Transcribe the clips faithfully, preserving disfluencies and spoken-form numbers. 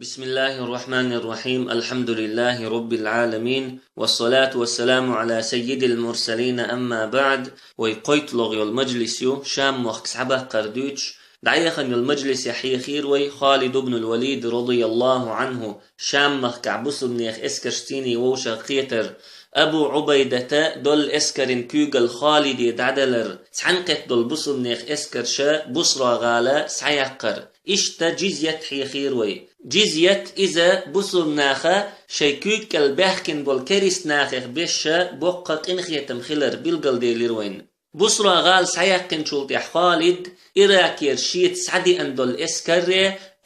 بسم الله الرحمن الرحيم. الحمد لله رب العالمين. والصلاة والسلام على سيد المرسلين. أما بعد. Вай кхойтталагӀа йола мажлис ю Шам мохк схьабаккхар дуьйцуш. ДӀаяхана йолу мажлисехь хьехийра вай Халид ибн ал-Валид, радияллаху Ӏанху, Шам махкахь бусулбанех эскарш цӀийнан вовшах кхетар. Абу Ӏубайдата долу эскаран куьйгалла Халиде дӀадалар, цхьаьнакхетта долу бусулбанех эскарша Бусра гӀала схьаяккхар. Иштта джизьят хьехийра вай. Джизьят иза бусулбанаха шайн куьйга кӀел баьхкина болу керист нахех бесша боккха къинхетам хилар билгалделира вайна. Бусра гӀала схьаяьккхинчул тӀаьхьа Халид Иракера шеца схьадеана долу эскарре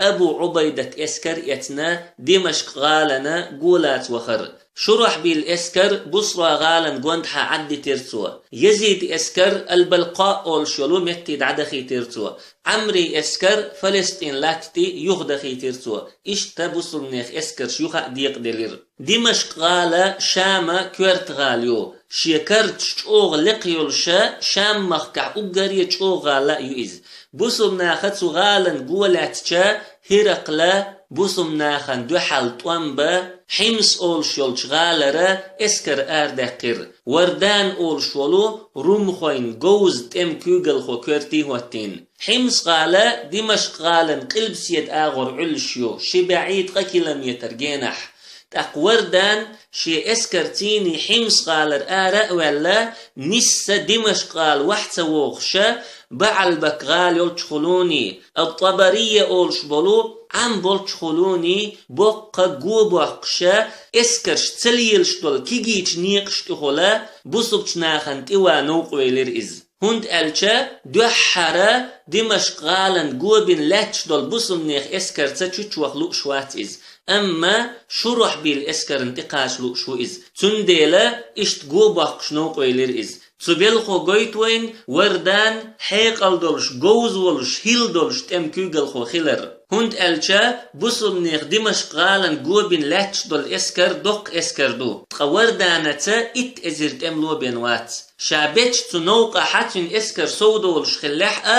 Абу Ӏубайдат эскар эцна Димашкъ гӀалана го лаца вахара. Шурахьбил эскар Бусра гӀалан гондахьа Ӏаддитира цо. Язид эскар Ал-Балкъа олуш йолу метте дӀадахийтира цо. Ӏамри эскар Фалестин латта тӀе юхадахийтира цо. Иштта бусулбанех эскарш юха а декъаделира. Димашкъ гӀала Шама коьрта гӀала ю. Шен карташ чӀогӀа лекха йолуша Шам махкахь уггаре чӀогӀа гӀала а ю иза. Бусулбанаха цу гӀалан го лаьцча, ХӀиракъла бусулбанахана дуьхьал тӀом бан, Хьимс олуш йолчу гӀалара эскар арадаьккхира, Вардан олуш волу румхойн говза тӀеман куьйгалхо коьрте хӀоттийна. Хьимс гӀала Димашкъ гӀалан къилбаседа агӀор Ӏуьллуш ю, ши бӀе ткъа километр генахь. ТӀаккха Вардан шен эскар цӀийнан Хьимс гӀалара ара а ваьлла, нисса Димашкъ гӀала вахь ца вогӀуша, БаӀалбак гӀала йолчухула, Ат-ТӀабария олуш болу Ӏам болчухула, боккха го боккхуша, эскарш ца лелаш долу кегийчу некъаш тӀехула, бусулбачу нахана тӀе ван новкъавелира иза. ХӀунда аьлча дуьххьара Димашкъ гӀалан го бина лаьтташ долу бусулбанех эскарца чучваха лууш вац иза, амма Шурахьбил эскарна тӀекхача лууш ву иза. Цундела иштта го боккхуш новкъавелира иза. Цу белхо гойту вайна Вардан хьекъал долуш, говза волуш, хӀилла долуш тӀеман куьйгалхо хилар. ХӀунда аьлча бусулбанех Димашкъ гӀалан го бина лаьтташ долу эскар доккха эскар ду, ткъа Варданаца итт эзар тӀемало бен вац. Ша бечу цу новкъахьа цуьнан эскар совдолуш хиллехь а,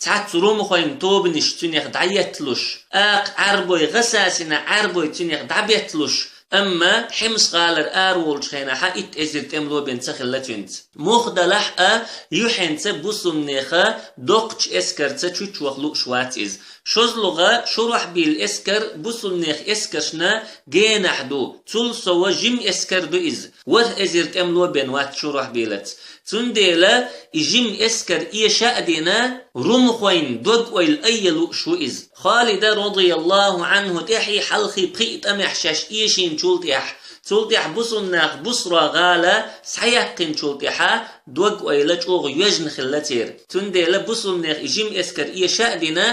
цхьацца румхойн тобанаш цуьнех дӀаетталуш, акха Ӏаьрбой гӀасасина Ӏаьрбой цуьнех дӀабетталуш, амма Хьимс гӀалара араволучу хенахьа итт эзар тӀемало бен ца хилла цуьнца. Муха далахь а, юьхьенца бусулбанеха доккхачу эскарца чучваха лууш вац иза. ШозлагӀа Шурахьбил эскар бусулбанех эскаршна генахь ду, цул сова жима эскар ду иза. ВорхӀ эзар тӀемало бен вац Шурахьбилаца. Цундела и жима эскар эша а дина, румхойн дог-ойла айъа лууш ву иза. Халида, радияллаху Ӏанху, тӀаьхьий-хьалхий пхиъ тӀамехь шаьш эшийначул тӀаьхьа, цул тӀаьхьа бусулбанах Бусра гӀала схьаяьккхинчул тӀаьхьа дог-ойла чӀогӀа йоьжна хилла церан. Цундела бусулбанех и жима эскар эша а дина,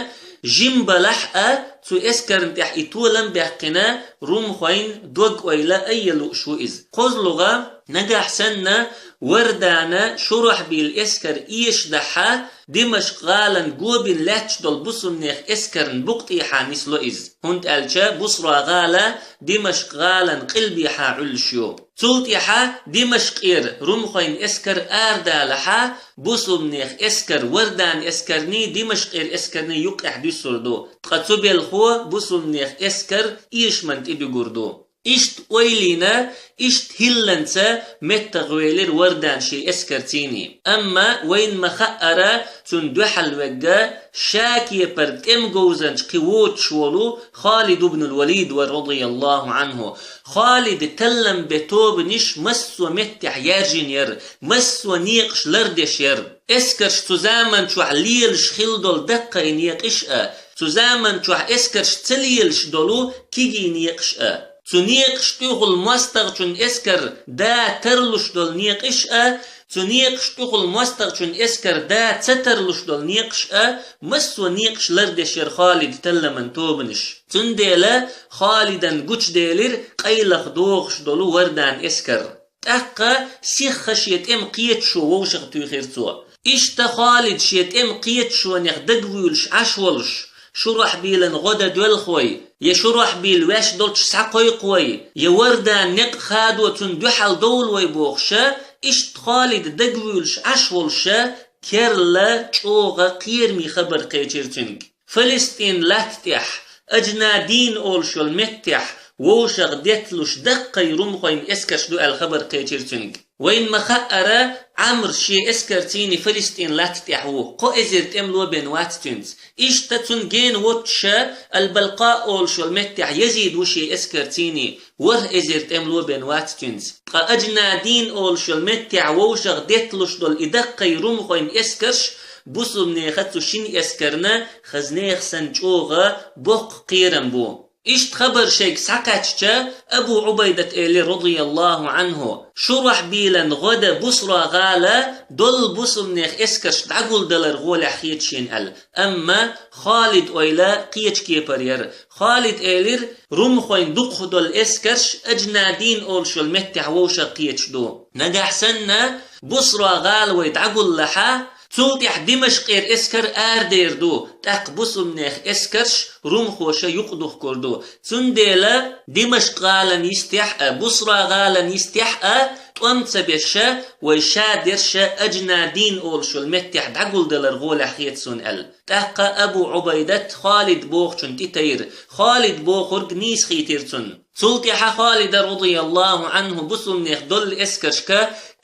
жима балахь а, цу эскарна тӀехь и толам а баьккхина, румхойн дог-ойла айъа лууш ву иза. КхозлагӀа, нагахь санна Вардана Шурахьбил эскар эшадахьа, Димашкъ гӀалан го бина лаьтташ долу бусулбанех эскарна букъа тӀехьа нисло иза. ХӀунда аьлча Бусра гӀала Димашкъ гӀалан къилбехьа Ӏуьллуш ю. Цул тӀехьа Димашкъера румхойн эскар арадалахьа, бусулбанех эскар Вардан эскарний, Димашкъера эскарний юккъехь дуьсур ду, ткъа цу белхо бусулбанех эскар эшаман тӀе дуьгур ду. Иштта ойлийна, иштта хӀилланца меттахвелира Вардан шен эскар цӀийнан. Амма вайна ма-хаъара, цунна дуьхьал вегга ша кепара тӀеман говзанча кхин воцуш волу Халид ибн ал-Валид вара, радияллаху Ӏанху. Халида таллам бен тобанаш массо а меттехь яьржина яра, массо а некъаш лардеш яра. Эскарш цу заман чохь лелаш хилла долу даккхий некъаш а, цу заман чохь эскарш ца лелаш долу кегий некъаш а. Цу некъаш тӀехула мостагӀчун эскар да тарлуш долу некъаш а, цу некъаш тӀехула мостагӀчун эскар да ца тарлуш долу некъаш а, массо а некъаш лардеш яра Халида талламан тобанаш. Цундела Халидан гучуделира къайлаха догӀуш долу Вардан эскар. ТӀаккха сихха шен тӀеман кхеташо вовшахтуьйхира цо. Иштта Халид шен тӀеман кхеташонех дагавуьйлуш Ӏаш волуш, Шурахьбилан гӀо дан доьлху вай, я Шурахьбил ваьш долчу схьакхойкху вай, я Вардан некъ хадо цунна дуьхьал довла вай бохуша, иштта Халид дагавуьйлуш Ӏаш волуша, керла чӀогӀа кхерамийн хабар кхечира цуьнга. Фалестин латта тӀехь, Аджнадин олуш йолу меттехь вовшах детталуш даккхий румхойн эскарш ду аьлла хабар кхечира цуьнга. Вайна ма-хаъара, Ӏамр шен эскарцийний Фалестин латта тӀехь ву, кхо эзар тӀемало бен вац цуьнца. Иштта цунна гена воццуша Аль-Балкъа олуш йолу меттехь Язид ву шен эскарцийний, ворхӀ эзар тӀемало бен вац цуьнца. Ткъа Аджнадин олуш йолу меттехь вовшах детталуш долу и даккхий румхойн эскарш бусулбанеха цу шина эскарна хаза нехан санна чӀогӀа боккха кхерам бу. Иштта хабар шайга схьакхаьчча, Абу Ӏубайдат элира, радияллаху Ӏанху: Шурахьбилан гӀо дан Бусра-гӀала долу бусулбанех эскарш дӀагулдалар гӀолехь хета шена аьлла. Амма Халид ойла кхечу кепара яра. Халид элира: румхойн дукхахдолу эскарш Аджнадин олуш йолу меттехь вовшах кхеташ ду. Нагахь санна Бусра-гӀала вай дӀагуллахьа, цул тӀаьхьа Димашкъера эскар арадер ду, тӀаккха бусулбанех эскарш румхоша юкъадухкур ду. Цундела Димашкъ-гӀалан йистехь а, Бусра-гӀалан йистехь а тӀом ца беша, вай шадерша Аджнадин олуш йолу меттехь дӀагулдалар гӀолехь хета суна аьлла. ТӀаккха Абу Ӏубайдат Халид бохучунна тӀетайра. Халид бохург нийса хийтира цунна. Цул тӀаьхьа Халида, радияллаху Ӏанху, бусулбанех долу эскаршка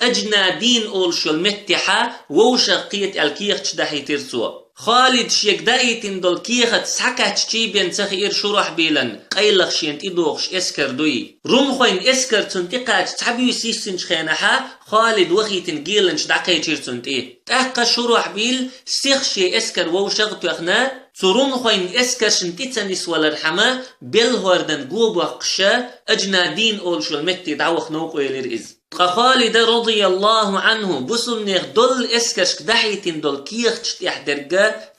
Аджнадин олуш йолу меттехьа вовшах кхета аьлла кехаташ дахьийтира цо. Халид шега даийтина долу кехат схьакхаьччий бен ца хиира Шурахьбилан, къайлаха шена тӀедогӀуш эскар дуй. Румхойн эскар цунна тӀекхача цхьабуьйса йиссинчу хенахьа, Халид вахийтина геланча дӀакхечира цунна тӀе. ТӀаккха Шурахьбил сиха шен эскар вовшах а тоьхна, цу румхойн эскаршна тӀе ца нисвалархьама, белхьордан го боккхуша, Аджнадин олуш йолу метте дӀаваха новкъа велира иза. Ткъа Халида, радияллаху Ӏанху, бусулбанех долу эскаршка дахьийтина долу кехаташ тӀехь дерг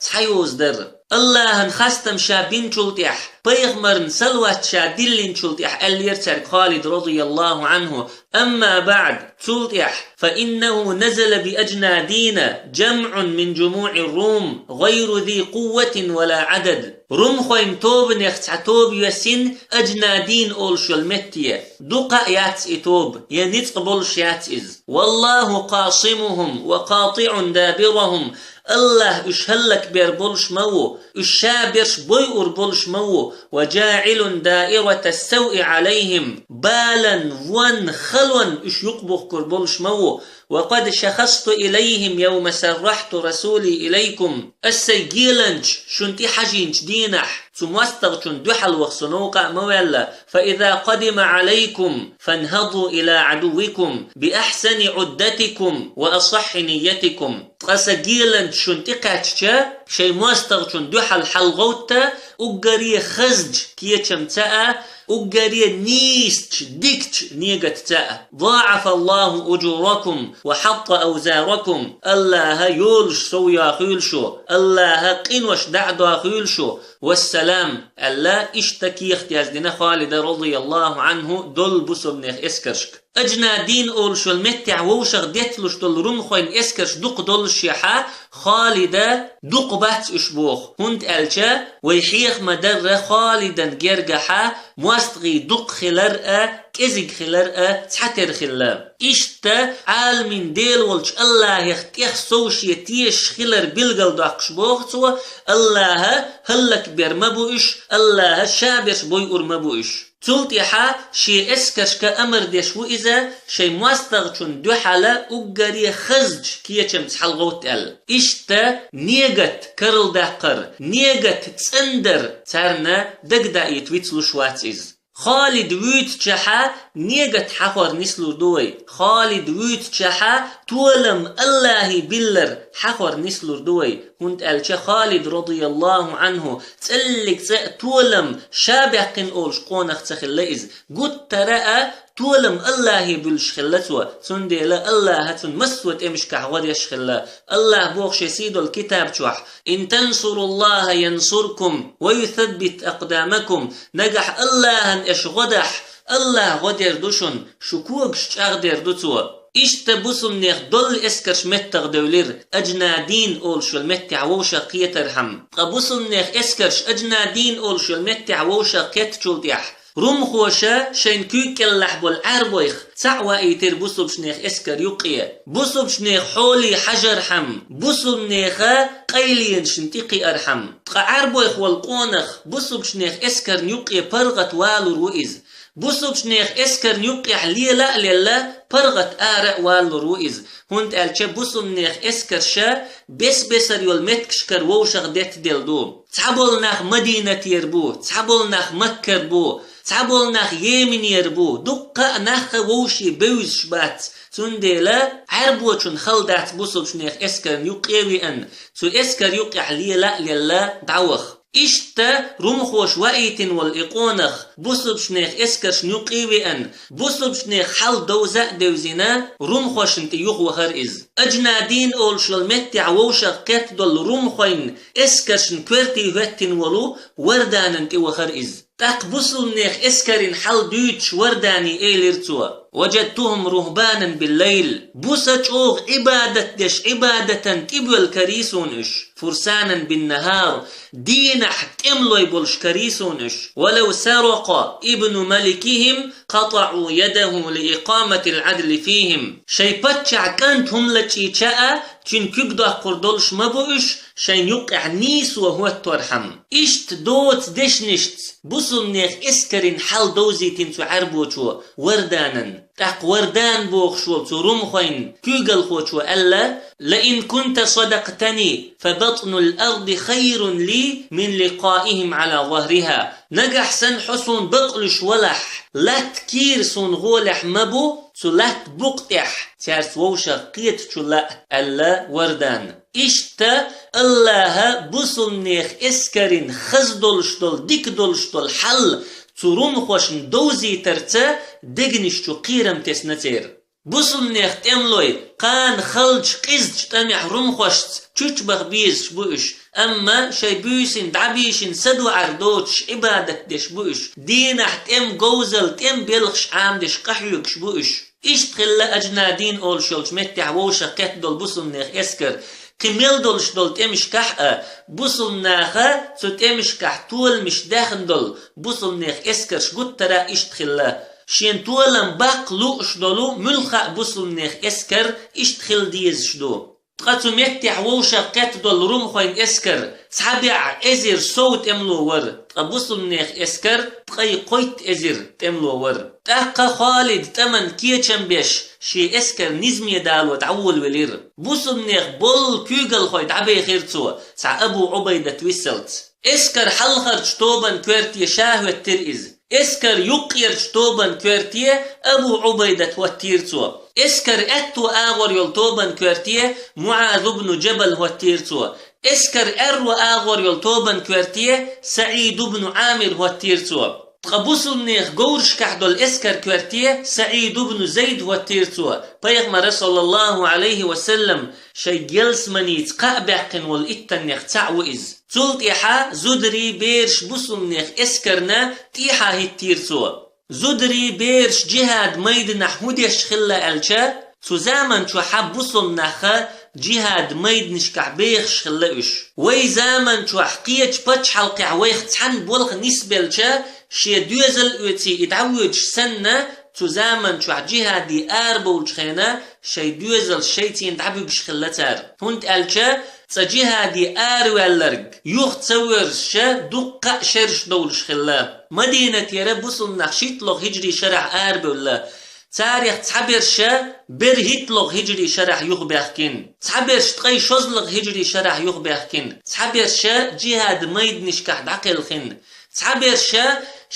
цхьа йоза дара. Аллахьан хастам ша бинчул тӀехь, пайхамарна салават ша диллинчул тӀехь аьллера цаьрга Халид, радияллаху Ӏанху: أما بعد, цул тӀехь, فإنه نزل بأجنادين جمع من جموع الروم غير ذي قوة ولا عدد. Румхойн тобанех цхьа тоба йоьссина Аджнадин олуш йолу метте. Дукха а яц и тоба, я ницкъ болуш яц иза. والله قاصمهم وقاطع دابرهم. Аллахь уьш хӀаллакбер болуш ма ву, уьш ша берш бойур болуш ма ву, وجاعل دائرة السوء عليهم. Балан, вон, халон уьш юкъабухкур болуш ма ву. وقد شخصت إليهم يوم سرحت رسولي إليكم. Ас сайн геланча шуна тӀе хьажийначу дийнахь, цу мостагӀчун дуьхьал ваха со новкъа а ма ваьлла, فإذا قدم عليكم فانهضوا إلى عدوكم بأحسن عدتكم وأصح نيتكم. Ткъа сан геланча шуна тӀе кхаьчча, шайн мостагӀчун дуьхьал хьалагӀовтта, уггаре хазачу кечамца а, уггаре нийсачу, дикачу негатца а. ضاعف الله أجوركم وحط أوزاركم. Аллахьа йолуш сов йохуьйла шу, Аллахьа къинош дӀа а дохуьйла шу. والسلام, аьлла, иштта кехат яздина Халида, радияллаху Ӏанху, долу бусулбанех эскаршка. Аджнадин олуш йолу меттехь вовшах детталуш долу румхойн эскарш дукха доллушехьа, Халида дукха бац уьш боху, хӀунда аьлча вай хьеха ма-дарра Халидан гергахьа мостагӀий дукха хилар а, кӀезиг хилар а цхьатера хилла. Иштта Ӏаламийн Дела волчу Аллахьех тӀех сов шен тешаш хилар билгалдоккхуш боху цо: Аллахьа хӀаллакбер ма бу уьш, Аллахьа ша берш бойур ма бу уьш. Цул тӀаьхьа шен эскаршка амар деш ву иза, шайн мостагӀчун дуьхьала уггаре хазачу кечамца хьалагӀовтта аьлла. Иштта негат карладаккхар, негат цӀандар царна дагадаийта вицлуш вац иза. Халид вуьйцучехьа негат хьахор нислур ду вай. Халид вуьйцучехьа толам Аллахье биллар хьахор нислур ду вай. ХӀунда аьлча Халид, радияллаху Ӏанху, цӀеллиг цӀе а толам ша баьккхина олуш къонах ца хилла иза. Гуттара а толам Аллахье буьллуш хилла цо, цундела Аллахьа цунна массо а тӀемашкахь гӀо деш хилла. Аллахь боху шен сийдолу китаб чохь: إن تنصروا الله ينصركم ويثبت أقدامكم. Нагахь Аллахьан аша гӀо дахь, Аллахь гӀо дер ду шуна, шу когаш чӀагӀдер ду Цо. Иштта бусулбанех доллу эскарш меттах девлира, Аджнадин олуш йолу меттехь вовшах кхетархьама. Ткъа бусулбанех эскарш Аджнадин олуш йолу меттехь вовшах кхеттачул тӀаьхьа, Румхоша шайн куьйга кӀеллахь болу Ӏаьрбойх цхьаъ ваийтира бусулбчнех эскар юккъе. Бусулбчнех хьоле хьажархьама, бусулбнеха къайленашна тӀекхиархьама. Ткъа Ӏаьрбойх волу къонах бусулбчнех эскарна юккъе паргӀат валур ву иза. Бусулбчнех эскарна юккъехь лела а лелла, паргӀат ара а валур ву иза, хӀунда аьлча бусулбнех эскарша бес-бесар йолу меттигашкара вовшах деттаделла ду. Цхьаболу нах Мадинатера бу, цхьаболу нах Маккара бу, цхьаболу нах Йеменера бу, дуккха а нахха вовшийн бевзаш бац. Цундела Ӏаьрбочун хала дац бусулбчнех эскарна юккъе а веана, цу эскар юккъехь лела а лелла дӀаваха. Иштта румхоша ваийтина волу и къонах бусулбчнех эскаршна юккъе а веана, бусулбчнех хьал довза а девзина, румхошна тӀе юхавахара иза. Аджнадин олуш йолу меттехь вовшах кхеттадолу румхойн эскаршна коьрте хӀоьттина волу Варданан тӀе вахара иза. ТӀаккха бусулбнех эскарийн хьал дуьйцуш Вардане элира цо: «Ваджадтухум рухбанан биллайл». Буса чӀогӀа Ӏибадат деш, Ӏибадатан тӀебоьлху карий суна уьш. «Фурсанан биннахар». Дийнахь тӀемалой болуш карий суна уьш. «Валав саракъа ибну маликихим, къатаӀу ядаху лиикъаматил Ӏадли фихим». Шайн паччахь кӀант хӀума лачийча а, цуьнан куьг доккхур долуш ма бу уьш, шайн юккъехь нийсо хӀотторхьама. Иштта доцу дешнашца бусулбнех эскарийн хьал довзийтина цу Ӏаьрбочо Варданан. ТӀаккха Вардан бохуш волу цу румхойн куьйгалхочо аьлла: «Ла ин кунта садакътани, фа батнул арди хайрун ли мин ликъаихим Ӏала захриха». Нагахь санна хьо суна бакълуьйш валахь, латта кийра суна гӀолехь ма бу, цу латта букъа тӀехь цаьрца вовшах кхетачул а, аьлла Вардана. Иштта Аллаха бусулбнех эскарийн хаза долуш долу, дика долуш долу хьал цу румхошна довзийтарца дегнаш чу кхерам тесна церан. Бусулбнех тӀемалой кхана халчу къизачу тӀамехь румхошца чучубаха безаш бу уьш, амма шайн буьйсанна дӀабийшина садоӀар доцуш Ӏибадат деш бу уьш, дийнахь тӀеман говзалла тӀеман белхаш Ӏамадеш къахьоьгуш бу уьш. Иштта хилла Аджнадин олуш йолчу меттехь вовшах кхеттадолу бусулбнех эскар. Кхин мел долуш долу тӀемашкахь а, бусулбнаха цу тӀемашкахь толамаш даьхна долу бусулбнех эскарш гуттара а иштта хилла. Шен толам баккха лууш долу муьлхха а бусулбнех эскар иштта хила дезаш ду. Ткъа цу меттехь вовшах кхеттадолу румхойн эскар цхьа бӀе эзар сов тӀемало вара, ткъа бусулбнех эскар ткъе кхойтта эзар тӀемало вара. ТӀаккха Халид тӀаман кечам беш, шен эскар низаме дало дӀаволавелира. Бусулбнех болу куьйгалхой дӀабехира цо, цхьа Абу Ӏубайдат виссалц. Эскар хьалхарчу тобан коьрте ша хӀоьттира иза. Эскар юккъерчу тобан коьрте Абу Ӏубайдат хӀоттийра цо. Эскар аьтту агӀор йолу тобан коьрте МуӀаз ибн Джабал хӀоттийра цо. Эскар аьрру агӀор йолу тобан коьрте СаӀид ибн Ӏамир хӀоттийра цо. Ткъа бусулбнех говрашкахь долу эскар коьрте СаӀид ибн Зайд хӀоттийра цо. Пайхамара, саллаллаху Ӏалайхи ва саллам, шайн гелсманица кхаъ баьккхина волу иттаннех цхьаъ ву иза. Цул тӀаьхьа зударий, бераш бусулбнех эскарна тӀехьа хӀиттийра цо. Зударий, бераш джихӀад майданахь хӀун деш хилла аьлча, цу заман чохь бусулб нахха джихӀад майданашкахь бехаш хилла уьш. Вай заман чохь кхечу пачхьалкхехь вайх цхьаьна болх нисбелча, шен доьзал оьций и дӀавоьдуш санна, цу заман чохь джихӀаде арабовлучу хенахь шайн доьзалш шайцийна дӀабуьгуш хилла цара. ХӀунда аьлча цкъа джихӀаде араваьлларг юха ца воьрзуша дуккха а шераш довлуш хилла. Мадинатера бусулб нах шийтталгӀа хӀиджри шарахь арабевлла. Царех цхьаберша берхӀитталгӀа хӀиджри шарахь юхабаьхкина, цхьаберш ткъе шозлагӀа хӀиджри шарахь юхабаьхкина, цхьаберша джихӀад майданашкахь дӀакхелхина, цхьаберша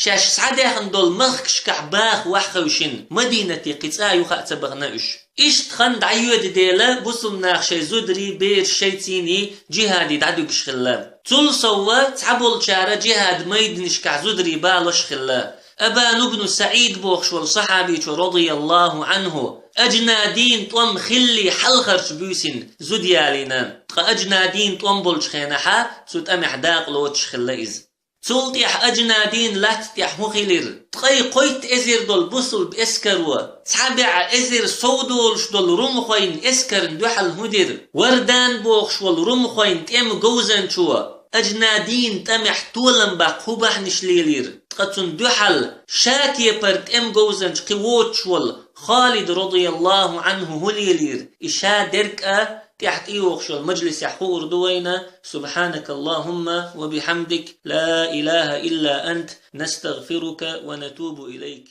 шаьш схьадаьхна долу махкашкахь баха ваха хевшина, Мадинате кхин цкъа а юха а ца бахана уьш. Иштта хан дӀайоьду дела, бусулб нах шайн зударий, бераш шайцийний джихӀаде дӀадуьгуш хилла. Цул совва цхьаболчара джихӀад майданашкахь зударий балош хилла. Абан ибн СаӀид бохуш волу сахьабичо, радияллаху Ӏанху, Аджнадин тӀом хиллий хьалхарчу буьйсина зуда ялийна, ткъа Аджнадин тӀом болчу хенахьа цу тӀамехь дакъа лоцуш хилла иза. Цул тӀаьхьа Аджнадин латта тӀехь хӀун хилира? Ткъе кхойтта эзар долу бусулб эскаро, цхьа бӀе эзар сов долуш долу румхойн эскарна дуьхьал хӀун дира? Вардан бохуш волу румхойн тӀеман говзанчо Аджнадин тӀамехь толам баккха хӀун бахьанаш лелийра? Къа цун дуьхьал ша кепара тӀем говзанча кхин воцуш волу Халид радияллаху Ӏанху хӀун лелийра, и ша дерг а тӀехь тӀейогӀуш йолу мажлисехь хуур ду вайна. سبحانك اللهم وبحمدك، لا إله إلا أنت، نستغفرك ونتوب إليك.